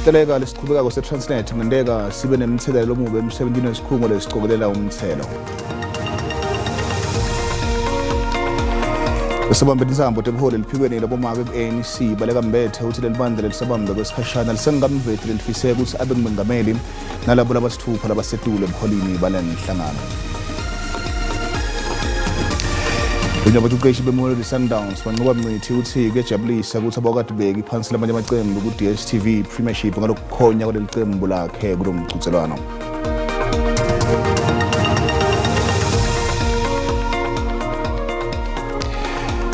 Siteleka lesiqhubekako se-Transnet kungenteka sibe nemthelela lomubi emsebentini wesikhungo lesicokelela umthelo. Lesibambe tinsambo tebuholi eliphikweni labomake ku-ANC Baleka Mbethe uthi lelibandla lelisabambe kwesikhashana lisengamveti lelifise kutsi abe ngumengameli nalabo labasithupha labasetulu ebuholini balenhlangano. Njengabacuqeshi beMamelodi Sundowns Manqoba Mngqithi uthi kuyajabulisa ukuthi abakadibeki phansi lamanye amaqembu ku-DStv Premiership ngalokukhonya kwaleli qembu lakhe kulo mqhudelwano.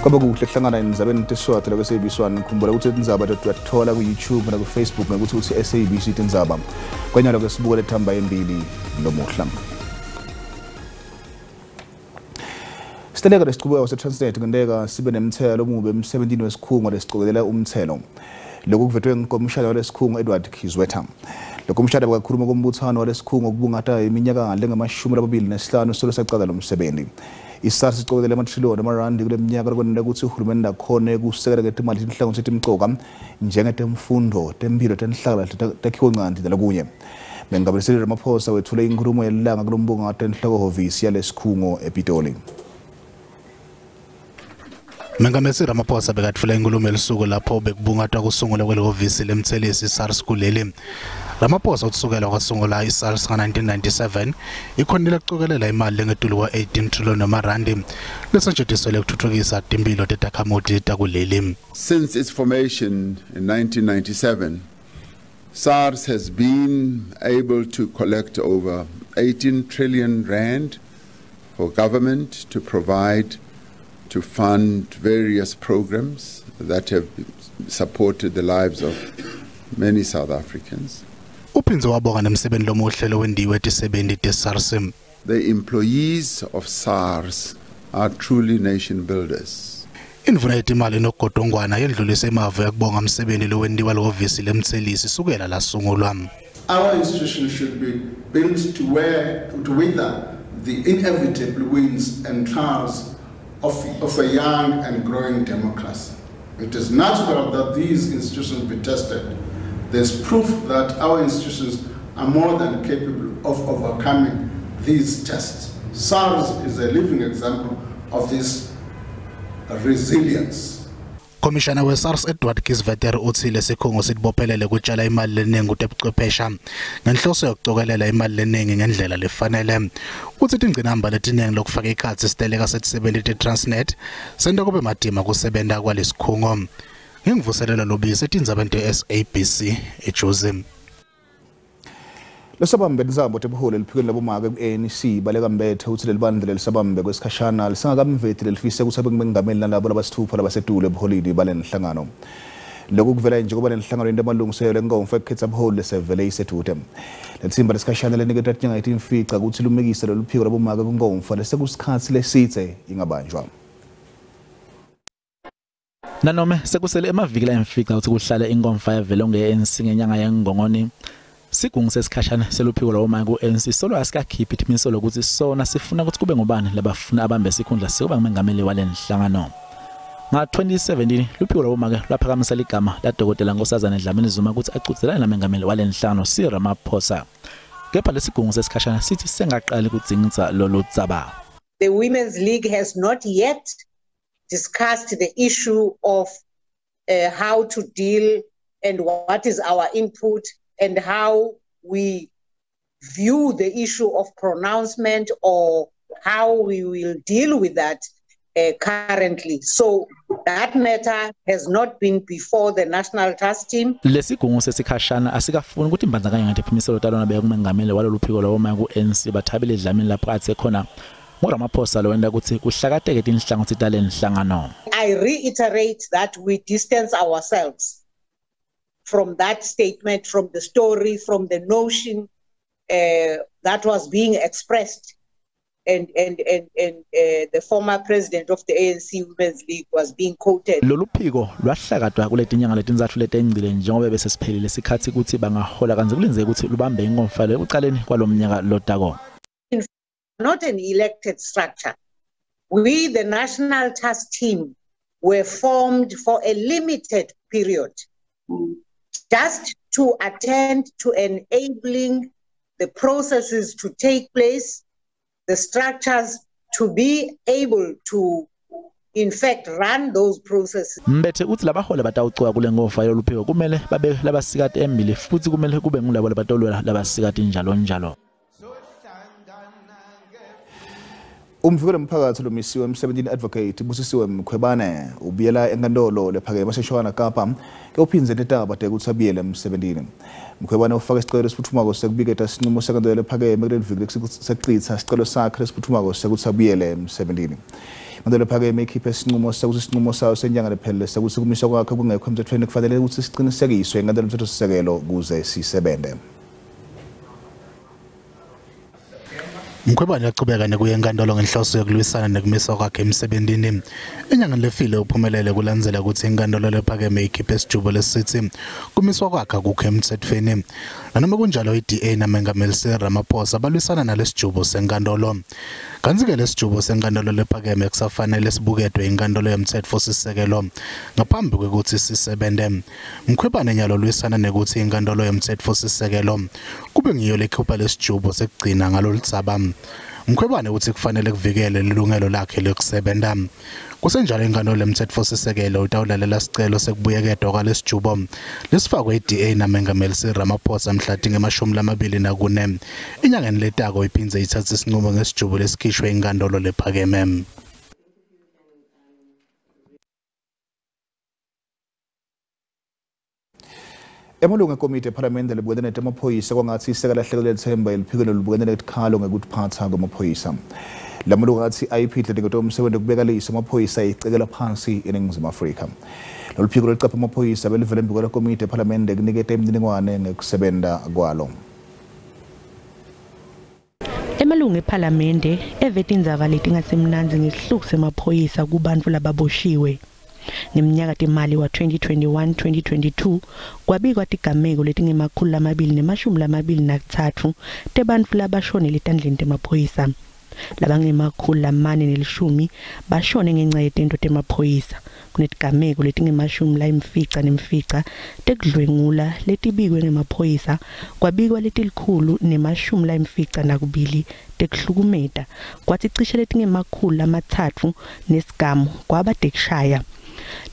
Kwaba kuhle kuhlangana endzabeni tesiswati la-SABC 1. Khumbula ukuthi tindzaba uyatithola ku-YouTube naku-Facebook ngekuthi uthi SABC Tindzaba. Kwanyalo-ke sibuka lethamba embili lomuhla. Siteleka lesichubekako se-Transnet kungenteka sibe nemthelela lomubi emsebentini wesikhungo lesicokelela umthelo. Lokhu kuvetwe ngumshana walesikhungo Edward Kieswetter. Lo komshana bekakhuluma kumbuthano walesikhungo kubungata iminyaka lengama-25 solo sacala lo msebenzi. I-SARS icokelela emathriliyoni amarandi kule minyaka lokwenta kutsi uhulumende akhone kusekela ngetimali tinhlangothi letimcoka njengetemfundo, temphilo, tenhlalo, takhiwonchanti nalokunye. Mengameli Cyril Ramaphosa wetfule inkhulumo yelilanga kulombungato enhloko-hhovisi yalesikhungo ePitoli. Mengameli Ramaphosa bekatfula inkhulumo elisuku lapho bekubungatwa kusungulwa kwelihhovisi lemtselisi SARS kuleli. Ramaphosa utsukela kwasungula i-SARS nga-1997 ikhonile kucokelela imali lengetulu kwa-18 trillion emarandi lesetjentiselwe kutfutfukisa timphilo tetakhamuti takuleli. Since its formation in 1997, SARS has been able to collect over 18 trillion rand for government to provide to fund various programs that have supported the lives of many South Africans. Uphindze wabonga nemsebenti lomuhle lowentiwe tisebenti te-SARS. The employees of SARS are truly nation builders. Indvuna yetimali Enoch Godongwana yendlulise emavi ekubonga umsebenti lowentiwa lihhovisi lemtselisi sukela lasungulwa. Our institution should be built to weather the inevitable winds and trials of a young and growing democracy. It is natural that these institutions be tested. There's proof that our institutions are more than capable of overcoming these tests. SARS is a living example of this resilience. Commissioner we-SARS Edward Kieswetter utsi lesikhungo sitibophelele kutshala imali leningi kutebuchwephesha ngenhloso yokucokelela imali leningi ngendlela lefanele. Utsi tingcinamba letiningi lokufaka ekhatsi siteleka setisebenti te-Transnet senta kube matima kusebenta kwalesikhungo. Nginguvuselela Lubisi etindzabeni te-SABC eJozi. Lesabambe tinsambo tebuholi eliphikweni labomake ku-ANC Baleka Mbethe uthi lelibandla lelisabambe kwesikhashana lisengakamveti lelifise kutsi abe ngumengameli nalabo labasithupha labasetulu ebuholini balenhlangano. Lokhu kuvela njengoba lenhlangano yenta amalungiselelo enkomfa ekukhetsa buholi lesevele isedvute. Lelitsimba lesikhashana leniketwa tinyanga letimfica kutsi lumikise lolu phiko labomake kunkomfa lesekusikhatsi lesidze ingabanjwa. Nanome sekusele emaviki layimfica kutsi kuhlale inkomfa yavelonkhe ye-ANC ngenyanga yeNgongoni, sigungu sesikhashana seluphiko lwabomake ku-ANC solo asikakhiphi timiso lokuthi sona sifuna ukuthi kube ngubani labafuna abambe sikhundla sekuba ngumengameli walenhlangano. Nga-2017 luphiko lwabomake lwaphakamisa ligama laDokotela Nkosazana Dlamini Zuma ukuthi acudzelane namengameli walenhlangano Cyril Ramaphosa. Kepha lesigungu sesikhashana sithi sengaqali kudzingidza lolu dzaba. The Women's League has not yet discussed the issue of how to deal and what is our input and how we view the issue of pronouncement or how we will deal with that currently. So that matter has not been before the National Task Team. Lesigungu sesikhashana asikafuni ukuthi imbandzakanya ngetiphimiselo talona bekumengameli walolu phiko lwabomake ku-ANC Bathabile Dlamini lapho athe khona nguRamaphosa lowenta kutsi kuhlakateke tinhlangothi talenhlangano. I reiterate that we distance ourselves from that statement, from the story, from the notion that was being expressed. And the former president of the ANC Women's League was being quoted. Lolu phiko lwahlakatwa kuletinyanga letintsatfu letengcile njengoba bese siphelile sikhatsi kutsi bangahola kantsi kulindzeleke kutsi lubambe inkomfa ekucaleni kwalomnyaka lotako. Not an elected structure. We, the National Task Team, were formed for a limited period, just to attend to enabling the processes to take place, the structures to be able to, in fact, run those processes. Mbethe uthi labahola batawucoka kule ngofa yoluphiko kumele babe labasikati embili futhi kumele kube ngulabo labatolwela labasikati njalo njalo. Umvikeli womphakathi lomisiwe emsebenzini advocate Busisiwe Mkhwebane ubuyela enkantolo lephakeme yaseNtshonalanga Kapa kuyophinze netaba ukuthi abuyele emsebenzini. Mkhwebane ufake isicelo esiphuthumako sekubiketa isinqumo senkantolo lephakeme kuleli viki sekuchitha isicelo sakhe lesiphuthumako sekuthi abuyele emsebenzini. Inkantolo lephakeme ikhiphe isinqumo sekuthi isinqumo sayo senyanga lephelele sekuthi kumiswa kwakhe kungekho emthethweni kufanele ukuthi siqinisekiswe inkantolo yomthethosisekelo ukuze sisebenze. Mkhwebane yachubeka nekuya enkantolo ngenhloso yokulwisana nekumiswa kwakhe emsebentini. Enyangeni lefile uphumelele kulandzela kutsi inkantolo lephakeme ikhiphe isijubo lesithi kumiswa kwakhe akukho emtsetfweni. Nanoma kunjalo i-DA namengameli Cyril Ramaphosa balwisana nalesijubo senkantolo. Kantsi-ke lesijubo senkantolo lephakeme kusafanele sibuketwe inkantolo yomtsetfosisekelo ngaphambi kwekutsi sisebente. Mkhwebane nyalo lwisana nekutsi inkantolo yomtsetfosisekelo kube ngiyo lekhipha lesijubo sekugcina ngaloludzaba. Mkhwebane utsi kufanele kuvikele lilungelo lakhe lekusebenta. Kusenjalo inkantolo yomtsetfosisekelo itawulalela sicelo sekubuyeketwa kwalesijubo lesifakwe i-DA namengameli Cyril Ramaphosa mhla tinge-24 enyangeni letako iphindze itsatse isinqumo ngesijubo lesikhishwe inkantolo lephakeme. Emalungu ekomiti ephalamende libukene netemaphoyisa kwangathi isekela lethemba eliphikweni lolubukene netikhalo ngekutiphatsa kwemaphoyisa. Lamalungu athi ayiphidle niketwe umsebenzi wokubeka liso amaphoyisa ayicekela phansi eNingizimu Afrika. Lolu phiko lolucapha amaphoyisa belivele embi kwelekomiti ephalamende kuniketa imininingwane ngekusebenza kwalo. Emalungu ephalamende eve tindzaba letingasemnandzi ngesihluku semaphoyisa kubantfu lababoshiwe. Ngeminyaka timali wa 2021-2022 kwabikwa tigameko letingema-223 tebantfu labashonele etandleni temaphoyisa. Labangema-410 bashone ngenca yetento temaphoyisa. Kunetigameko letingema-95 tekudlwengula letibikwe ngemaphoyisa, kwabikwa leti-152 tekuhlukumeta, kwathi cishe letingema-300 nesigamu kwaba tekushaya.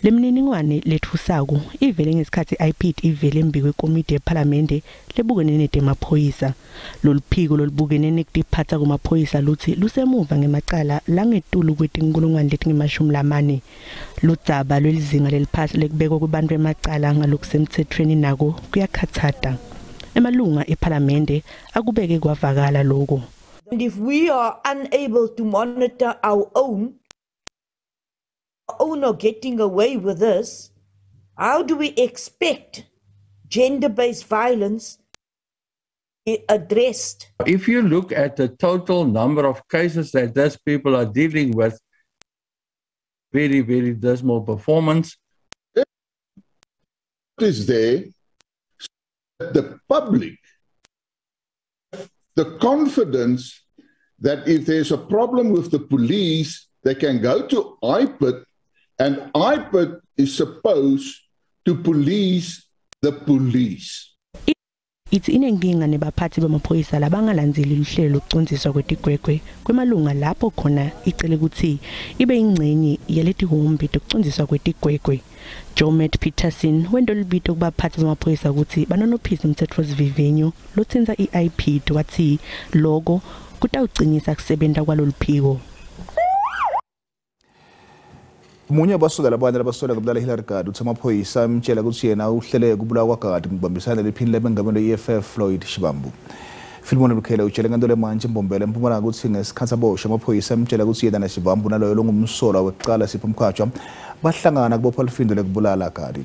Lemininingwane letfusako ivele ngesikhatsi IPID ivele embi kwekomiti yephalamende lebukene netemaphoyisa. Loluphiko lolubukene nekutiphatsa kwemaphoyisa lutsi lusemuva ngemacala langetulu kwetinkulungwane letingema-40. Ludzaba lwelizinga leliphasi lekubekwa kubantu emacala ngalokusemtsetfweni nako kuyakhatsata. Emalunga ephalamende akubeke kwavakala loko. And if we are unable to monitor our own are getting away with this, how do we expect gender-based violence addressed? If you look at the total number of cases that these people are dealing with, very, very dismal performance. It is there the public, the confidence that if there's a problem with the police, they can go to IPID, and IPID is supposed to police the police. Ithi inenkinga nebaphathi bamaphoyisa labangalandzeli luhlelo lokucondziswa kwetigwegwe kwemalunga lapho khona icele ukuthi ibe ingcenye yaletihombi tokucondziswa kwetigwegwe. Jomet Peterson wento libito kubaphathi bamaphoyisa ukuthi banonophisa umtsetfosivivinyo lotsintsa i-IPID, wathi loko kutawucinisa kusebenta kwaloluphiko. Munye wabasuka labanye abasola ngokubulala Hillary Gardee uthi amaphoyisa amtshela ukuthi yena uhlele ukubulawa kwaGardee ngokubambisana neliphini lemengameli we-EFF Floyd Shivambu. Philemon Lukhele utshele inkantolo emantshi eMbombela eMpumalanga ukuthi ngesikhathi aboshwa amaphoyisa amtshela ukuthi yena naShivambu naloyo longumsolwa wekuqala Sipho Mkhatshwa bahlangana kubopha lufindo lekubulala Gardee.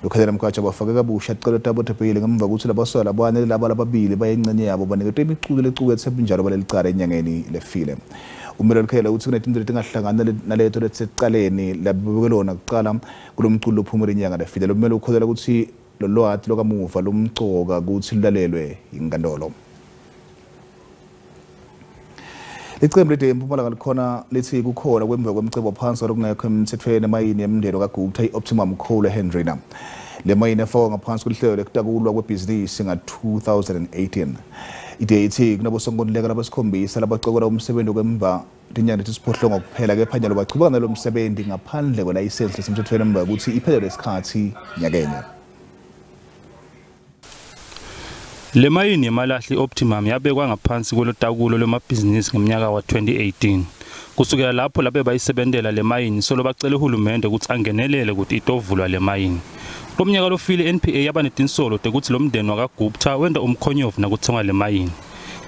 Lukhele naMkhatshwa bafake kabusha ticelo tabo tebheyili ngemuva kokuthi labasolwa labane laba lababili bayingcenye yabo baniketwe imiculo lecukethe bunjalo baleli cala enyangeni lefile. Ummeleli Lukhele uthi kunetinto letingahlangani naleto letisekucaleni labekelona kuqala kulomculo lophumule inyanga lefile. Lo mmeli ukholelwa ukuthi lolwati lokamuva lumcoka ukuthi lulalelwe inkantolo. Licembu le-DA eMpumalanga likhona lithi kukhona kwemva kwemcebo phansi lokungekho emthethweni emayini yemndeni kaGupta i-Optimum Coal eHendrina. Le mayini yafakwa ngaphansi kwelihlelo lekutakulwa kwebhizinisi nga-2018. I-DA ithi kunabosonkontileka labasikhombisa labacokola umsebenzi wokwemba tinyanga letisiphohlongo kuphela, kepha nyalo bachubeka nalo msebenzi ngaphandle kwelayisensi lesemthethweni emva kwekutsi iphelelwe isikhatsi nyakenye. Le mayini yemalahle i-Optimum yabekwa ngaphansi kwelutakulo lwemabhizinisi ngeminyaka wa-2018. Kusukela lapho labe bayisebentela le mayini solo bacela uhulumende ukuthi angenelele ukuthi itovulwa le mayini. Lo mnyaka lofile NPA yaba netinsolo tekuthi lo mndeni wakaGupta wenta umkhonyovu nakuthenga le mayini.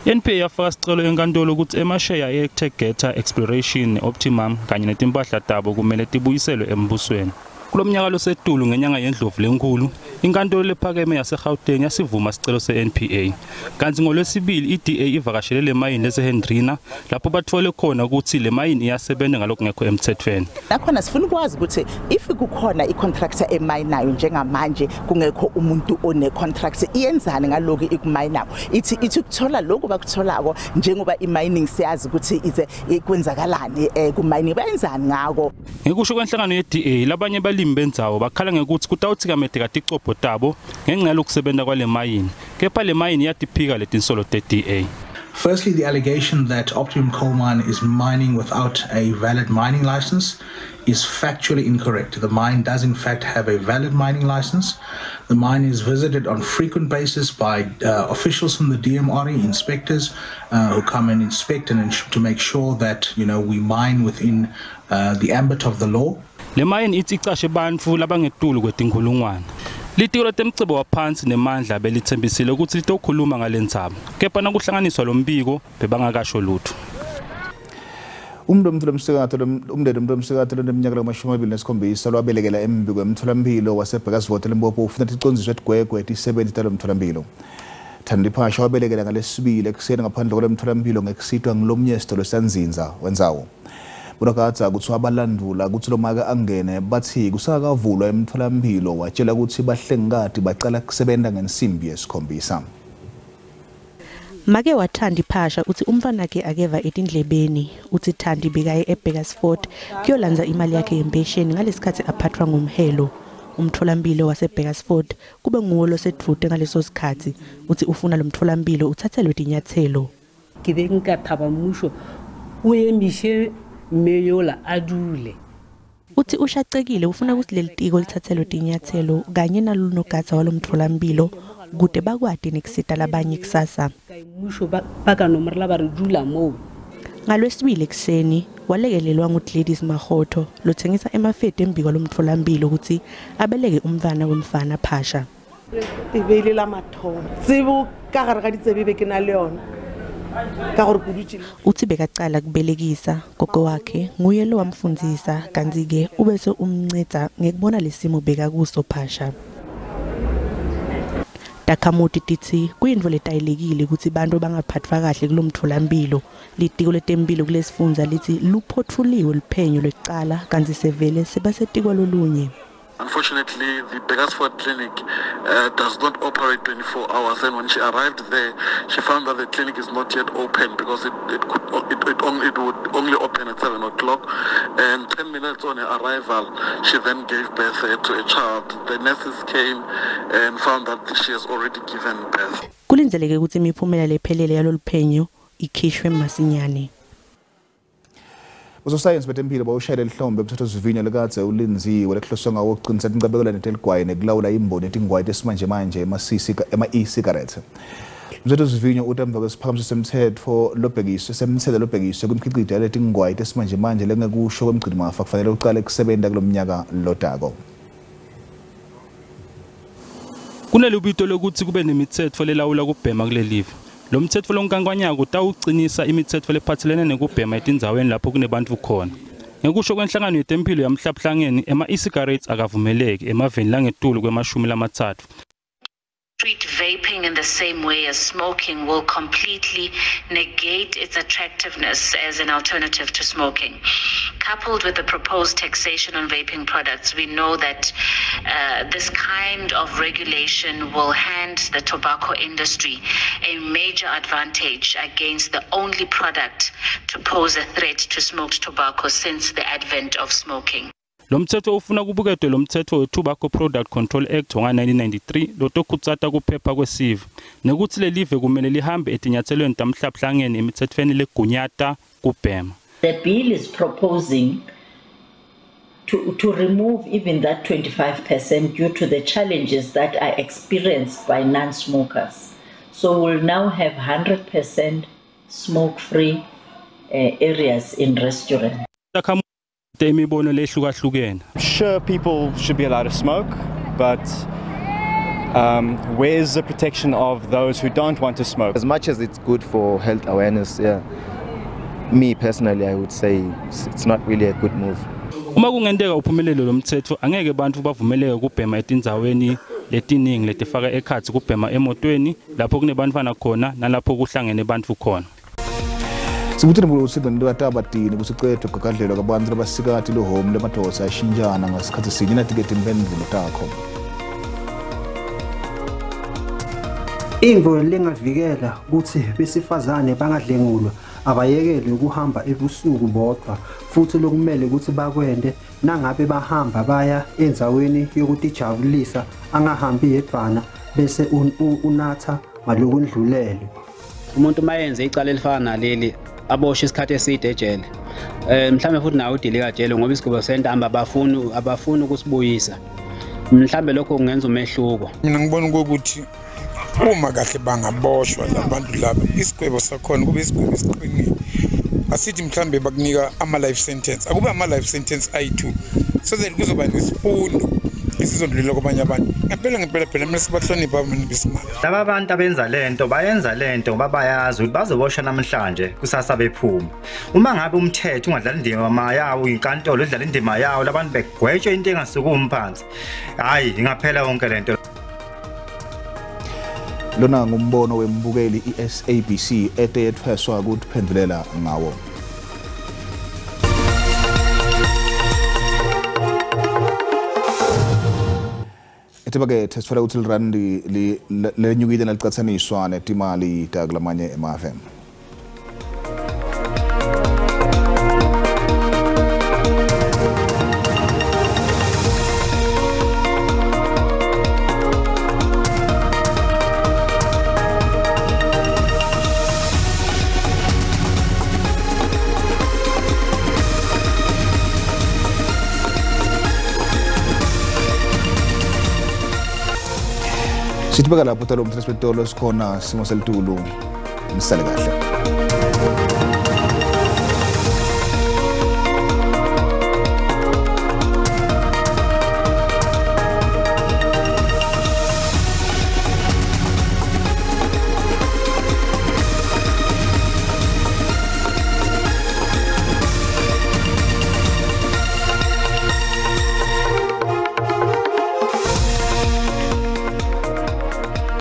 NPA yafaka sicelo enkantolo ukuthi emasheya e-Tegeta Exploration ne-Optimum kanye netimpahla tabo kumele tibuyiselwe embusweni. Kulo mnyaka losetulu ngenyanga yendlovu lenkulu, inkantolo lephakeme yaseGauteng yasivuma sicelo se-NPA. Kanti ngolwesibili i-DA ivakashele le mayini leseHendrina lapho batfole khona ukuthi le mayini iyasebenza ngalokungekho emthethweni. Nakhona sifuna ukwazi ukuthi if kukhona i-contractor emayinayo njengamanje kungekho umuntu one-contract, iyenzani ngaloku ikumayinako? Ithi kuthola lokhu bakutholako, njengoba i-mining siyazi ukuthi ize kwenzakalani ku-mining, bayenzani ngako? Ngekusho kwenhlangano ye-DA, labanye balimi bendzawo bakhala ngekuthi kutawutsikamedeka ticobho tabo ngenxa yalokusebenta kwale mayini, kepha le mayini iyatiphika letinsolo te-DA. Firstly, the allegation that Optimum Coal Mine is mining without a valid mining license is factually incorrect. The mine does in fact have a valid mining license. The mine is visited on frequent basis by officials from the DMRE, inspectors who come and inspect and to make sure that we mine within the ambit of the law. Le mayini ithi icashe bantfu labangetulu kwetinkhulungwane. Litiko letemcebo waphansi nemandla belitsembisile ukuthi litokhuluma ngale ndzaba, kepha nakuhlanganiswa lo mbiko bebangakasho lutho. Umndeni womntu loneminyaka engamashumi amabili nesikhombisa lwabelekela embiko emtholampilo waseBurgersfort eLimpopo ufuna ticondziswe tigwegwe tisebenti talo mtholampilo. Thandi Phasha wabelekela ngalesibili ekuseni ngaphandle kwalo mtholampilo ngekusitwa ngilomnye sitolo sanzinza wendzawo. Bonogada kuthiwa balandula kutsi lo make angene, bathi kusakavulwa emtholampilo, watshela kutsi bahlengikati bacala kusebenta ngensimbi yesikhombisa. Make waThandi Phasha uthi umntfwanakhe akeva etindlebeni. Uthi Thandi bekaye eBurgersfort kuyolandza imali yakhe yempesheni ngalesikhatsi aphathwa ngumhelo. Umtholampilo waseBurgersfort kube nguwo losedvute ngaleso sikhatsi. Uthi ufuna lo mtholampilo utsatselwe tinyatselo. Ke be nka thaba mmušo o emiše mme yola a dule. Uthi ushacekile, ufuna ukuthi leli tiko litsatselwe tinyatselo kanye nalonogada walomtholampilo kude bakwati nekusita labanye kusasa. Mmušo ba ka nomorela ba re dula moo. Ngalwesibili ekuseni walekelelwa nguGladys Mahotho lothengisa emafeti embiko lomtholampilo ukuthi abeleke umntfwana wemfana Phasha. E be e le la mathomo tsebo ka gare ga ditsebe be ke na le yona ka gore ke dutse. Uthi bekacala kubelekisa, gogo wakhe nguye lo wamfundzisa, kantsi-ke ubese umncedza ngekubona lesimo bekakuso Phasha. Takhamuti titsi kuyintfo letayelekile kutsi bantfu bangaphatfwa kahle kulo mtholampilo. Litiko letemphilo kulesifundza litsi luphotfuliwe luphenyo lwekucala kantsi sevele sebasetikwa lolunye. Unfortunately, the Burgersfort Clinic does not operate 24 hours. And when she arrived there, she found that the clinic is not yet open because it, it, could, it, it, only, it would only open at 7 o'clock. And 10 minutes on her arrival, she then gave birth to a child. The nurses came and found that she has already given birth. Kulindzeleke kutsi imiphumela lephelele yalolu phenyo ikhishwe masinyane. Bososayensi betemphilo bawushayela lihlombe umtsetfosivivinyo lekadze ulindziwe lekuhloswe ngawo ukucinisa tincabekelo neteligwayi nekulawula imboni yetingwayi tesimanjemanje, ema-e-cigarette. Umtsetfosivivinyo uta emva kwesiphakamiso semtsetfo lobhekiswe semtsetfo lobhekiswe kwimkhicito yaletingwayi tesimanjemanje lengekusho kwemgcinimafa kufanele ucale kusebenta kulo mnyaka lotako. Kunelubito lokuthi kube nemitsetfo lelawula kubhema kuleli live. Lo mtsetfo lonkankwanyako utawucinisa imitsetfo lephatselene nekubhema etindzaweni lapho kunebantfu khona. Ngekusho kwenhlangano yetemphilo yamhlabuhlangene, ema-e-cigarettes akavumeleki emaveni langetulu kwemashumi lamathatfu. Treat vaping in the same way as smoking will completely negate its attractiveness as an alternative to smoking. Coupled with the proposed taxation on vaping products, we know that this kind of regulation will hand the tobacco industry a major advantage against the only product to pose a threat to smoked tobacco since the advent of smoking. Lo mthetho ufuna kubuketwe lo mthetho we-Tobacco Product Control Act wango-1993 lotokhutsata kuphepha kwesive nekuthi lelive kumele lihambe etinyathelweni tamhlabuhlangene emithethweni legunyata kubhema. The bill is proposing to remove even that 25% due to the challenges that are experienced by non-smokers. So we'll now have 100% smoke-free areas in restaurants. Imibono lehlukahlukene. Sure, people should be allowed to smoke, but where's the protection of those who don't want to smoke? As much as it's good for health awareness, yeah, me personally, I would say it's not really a good move. Uma kungenteka uphumelele lo mthetho angeke bantu bavumeleke kubhema etindzaweni letiningi letifaka ekhatsi kubhema emotweni lapho kunebantfwana khona nalapho kuhlangene bantfu khona. Sibuthini bulusiko ndotabatini kusicetho gagadlelwa kabantu abasikati lohome lemadosa ashinjana ngasikhathi sinye natiketi impendvulo takho. Imvo lengavikela ukuthi besifazane bangadlengulwa abayekele ukuhamba ebusuku bodwa futhi lokumele ukuthi bakwende nangabe bahamba baya endzaweni yokutijabulisa angahambi yedwana bese unatha ngalokundlulele. Umuntu mayenze icala elifana naleli aboshwe isikhathi eside ejele. Mhlambe futhi nawe udilika jele ngoba isigwebo sentamba abafuni ukusibuyisa. Mhlambe lokho kungenza umehluko. Mina ngibona ukuthi uma kahle bangaboshwa labantu laba isigwebo sakhona kube isigwebo esiqinile. Asithi mhlambe bakunika ama life sentence. Akube ama life sentence ayi2 so that kuzoba nesifundo esizodlulela kwabanye abantu. Ngempela phela mina sibahlonipha abantu besimame. Laba bantu abenza lento bayenza lento ngoba bayazi ukuthi bazoboshwa namhlanje kusasa bephuma. Uma ngabe umthetho ungadlala indima yawo inkantolo idlala indima yawo labantu begwetshwe into engasukumi phansi. Hayi ingaphela yonke lento. Lona ngumbono wembukeli iSABC ete yethweswa ukuphendulela ngawo. Etibake sithola ukuthi lirandi lenyukile nalicathaniswa netimali takulamanye emave. Sithibeka lapho talo umthetho wetolo sikhona simo selitulu nisale kahle.